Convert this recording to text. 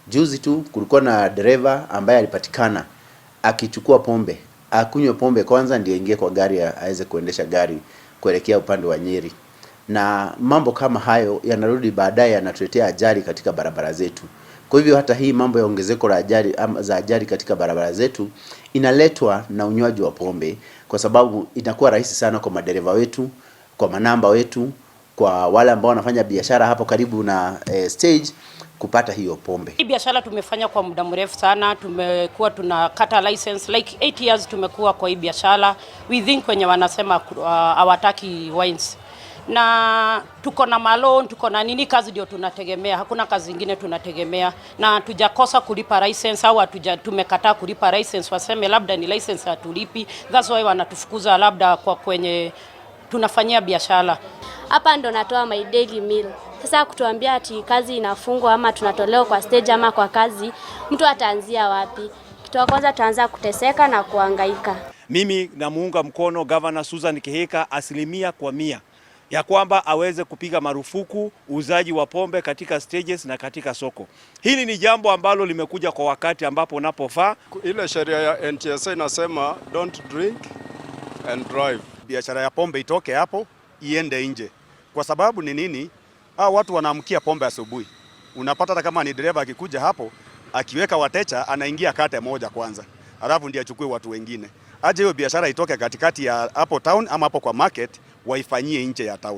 Juzi tu kulikuwa na dereva ambaye alipatikana akichukua pombe, akunywe pombe kwanza ndio ingie kwa gari aweze kuendesha gari kuelekea upande wa Nyeri. Na mambo kama hayo yanarudi baadaye yanatuletea ajali katika barabara zetu. Kwa hivyo hata hii mambo ya ongezeko la ajali ama za ajali katika barabara zetu inaletwa na unywaji wa pombe, kwa sababu inakuwa rahisi sana kwa madereva wetu, kwa manamba wetu, kwa wale ambao wanafanya biashara hapo karibu na stage kupata hiyo pombe. Hii biashara tumefanya kwa muda mrefu sana, tumekuwa tunakata license like 8 years tumekuwa kwa hii biashara. We think wenye wanasema hawataki wines na tuko na maloan, tuko na nini, kazi ndio tunategemea, hakuna kazi ingine tunategemea, na hatujakosa kulipa license au hatuja tumekataa kulipa license, waseme labda ni license hatulipi, that's why wanatufukuza labda kwa kwenye tunafanyia biashara. Hapa ndo natoa my daily meal. Sasa kutuambia ati kazi inafungwa ama tunatolewa kwa stage ama kwa kazi, mtu ataanzia wapi? Kitu ya kwanza tutaanza kuteseka na kuhangaika. Mimi namuunga mkono Governor Susan Kihika 100% ya kwamba aweze kupiga marufuku uuzaji wa pombe katika stages na katika soko. Hili ni jambo ambalo limekuja kwa wakati ambapo unapofaa. Ile sheria ya NTSA inasema don't drink and drive. Biashara ya pombe itoke hapo iende nje. Kwa sababu ni nini? Hao watu wanaamkia pombe asubuhi. Unapata hata kama ni dereva akikuja hapo akiweka wateja anaingia kate moja kwanza, alafu ndiye achukue watu wengine. Aje hiyo biashara itoke katikati ya hapo town ama hapo kwa market, waifanyie nje ya town.